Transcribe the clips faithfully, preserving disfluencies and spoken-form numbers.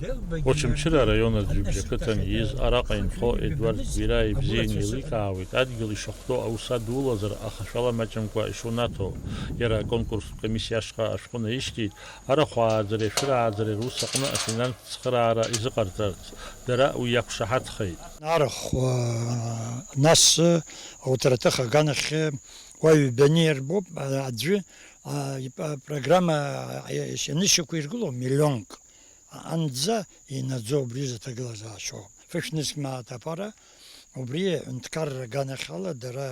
Очамчыра араион аӡҩыбжь ақыҭан ииз араҟа инхо Едуард Гәираиа ибзианы еиликаауеит адгьыл ишахәҭоу аус адулазар, аха шәала маҷымкәа ишунаҭо. Иара аконкурстә комиссиа ашҟа ашәҟәы наишьҭит, арахә ааӡареи ашәыр ааӡареи рус аҟны афинанстә цхыраара изыҟарҵарц. Дара уи иақәшаҳаҭхеит. Арахә, нас, ауҭраҭых аганахь уаҩ дәаны ирбоуп, аӡәы, а, ип-, апрограмма, а, ианышьақәиргыло миллионк. Анӡа инаӡо убри зыҭагылазаашьоу. Фышә нызқь мааҭ аԥара, убри аҳәынҭқарра аганахьала дара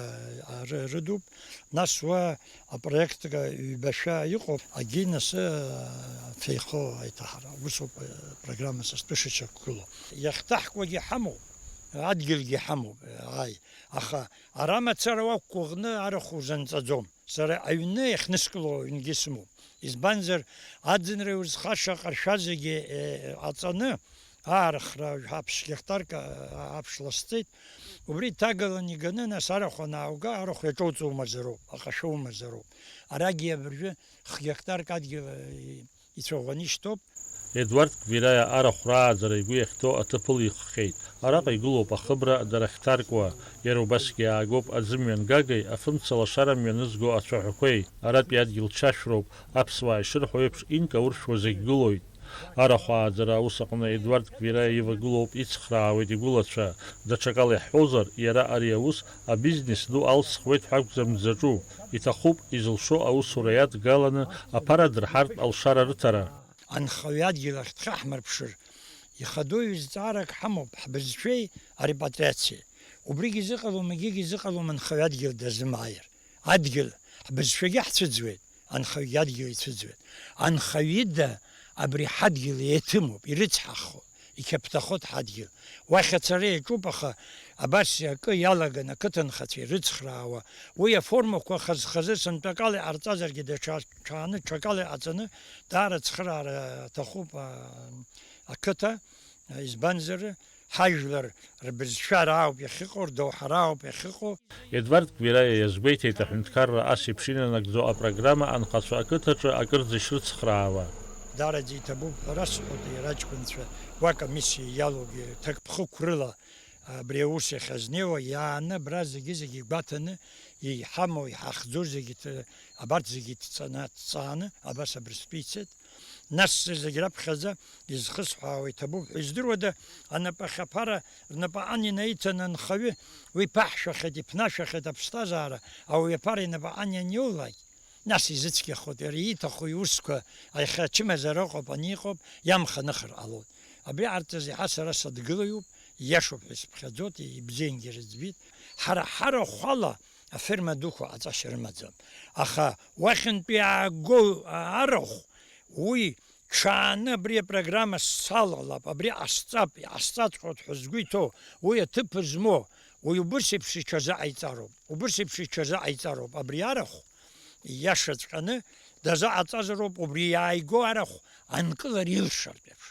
ары-, рыдуп. Нас уа апроект ҩбашәа иҟоуп, агьи насы, а, феихо аиҭаҳара. Усоуп, а, программа са стәы шыцәықәгылоу. Иахьҭаҳкуагьы ҳамоуп, адгьылгьы ҳамоуп, ааи. Аха ара мацара уақәгәыӷны арахә узанҵаӡом. Сара аҩны иахьныскыло аҩнгьы сымоуп. Избанзар, аӡынра иузхаша аҟаршәа зегьы, е, аҵаны, аарыхра ҳаԥшь геқтарк, а, аԥш ласҵеит. Убри ҭагалан иганы, нас арахә анаауга, арахә иаҿоуҵо умазароуп, аҟашәа умазароуп. Арагьы абыржәы хгеқтарк адгьыл, е, ицәаӷәаны ишьҭоуп. Едуард Гвираиа арахә рааӡара игәы иахьҭоу аҭыԥ ылиххьеит. Араҟа игылоуп ахыбра дара ахьҭаркуа. Иара убасгьы иаагоуп аӡымҩангагеи афымца лашара мҩанызго ацәаҳәақәеи. Аратәи адгьыл чашәроуп, аԥсуаа ишырҳәо еиԥш, инкауршәуа зегь гылоит. Арахә ааӡара аус аҟны Едуард Гвираиа ивагылоуп, ицхраауеит игәылацәа. Даҽакала иаҳҳәозар, иара ари аус абизнес ду алсхуеит ҳәа акәӡам дзаҿу. Иҭахуп, изылшо аусура иадгаланы аԥара дырҳартә алшара рыҭара. Анхаҩы адгьыл ахь дхаҳмырԥшыр, ихадоу ҩызҵаарак ҳамоуп, ҳбызшәеи арепатриациеи. Убригьы изыҟалом, егьигьы изыҟалом анхаҩы адгьыл дазымааир. Адгьыл, ҳбызшәагьы ҳцәыӡуеит, анхаҩгьы адгьыл ицәыӡуеит. Анхаҩ ида абри ҳадгьыл еиҭымуп, ирыцҳаххо, иқьаԥҭахоит ҳадгьыл. Уахь ацара иаҿуп, аха абас акы иалаган ақыҭанхацәа ирыцхраауа, уи аформақәа хаз-хазы сынтәакала иҟарҵазаргьы, даҽа ҽааны, ҽакала иҟаҵаны, даара ацхыраара аҭахуп, а, ақыҭа, избанзар, ҳажәлар рбызшәара ауп иахьыҟоу, рдоуҳара ауп иахьыҟоу. Едуард Гвираиа иазгәеиҭеит аҳәынҭқарра ас еиԥш инанагӡо апрограмма анхацәа ақыҭаҿы акырӡа ишрыцхраауа. Даараӡа иҭабуп ҳәа расҳәоит, иара аҷкәынцәа уа комиссиа иалоугьы ҭакԥхықәрыла абри аус иахьазнеиуа, иааны абра зегьы-зегьы игәаҭаны, иҳамоу, иҳахӡоу зегьы ҭ-, абарҭ зегьы ҭҵаны, ҭҵааны, абас абырстәы ицеит. Нас зегь раԥхьаӡа изхысҳәаауа иҭабуп ҳәа издыруада, анапы ахьаԥара рнапаҟан инаиҭан анхаҩы, уи ԥаҳшәахьеит, иԥнашәахьеит аԥсҭазаара, ауаҩы аԥара инапаҟан ианиоулак, нас изыцәгьахоит, иара ииҭаху иусқәа, аиха ачымазара ыҟоуп, ани ыҟоуп, иамханыхыр ҟалоит. Абри ҟарҵаз иаҳа сара садгылаҩуп, ииашоуп ҳәа исыԥхьаӡоит, ибзиангьы рыӡбеит. Ҳара ҳарахә ала аферма дуқәа ҟаҵашьа рымаӡам. Аха уахьынтәи иаагоу арахә, уи ҽааны абри апрограмма салалап, абри ҟасҵап, иҟасҵаҵәҟьоит ҳәа згәы иҭоу, уи аҭыԥ змоу, уи убырс еиԥш иҽазыҟаиҵароуп, убырс еиԥш иҽазыҟаиҵароуп абри арахә, ииашаҵәҟьаны дазыҟаҵазароуп, убри иааиго арахә анкылара илшартә еиԥш.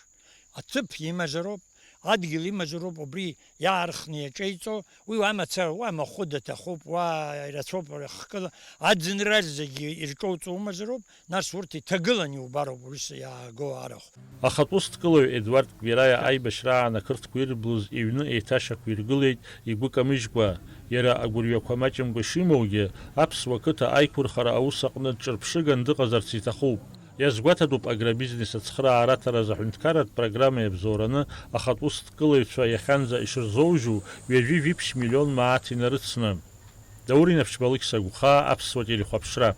Аҭыԥ имазароуп, адгьыл имазароуп, убри иаархны иаҿеиҵо, уи уа мацара, уа махәы даҭахуп, уа ирацәоуп, хкыла, аӡынра зегьы ирҿоуҵо умазароуп, нас урҭ иҭагыланы иубароуп ус иааго арахә. Ахатә усҭкылаҩ Едуард Гвираиа аибашьраан ақырҭқәа ирблыз иҩны еиҭашьақәиргылеит игәы камыжькәа. Иара агәырҩақәа маҷымкәа ишимоугьы, аԥсуа қыҭа аиқәырхара аус аҟны дҿырԥшыган дыҟазарц иҭахуп. Иазгәаҭатәуп агробизнес ацхыраараҭараз аҳәынҭқарратә программа иабзоураны ахатә усҭкылаҩцәа иахьанӡа ишырзоужьу ҩажәи жәиԥшь миллион мааҭ инарыцны. Даур Инаԥшьба, Алықьса Гәхаа, Аԥсуа телехәаԥшра.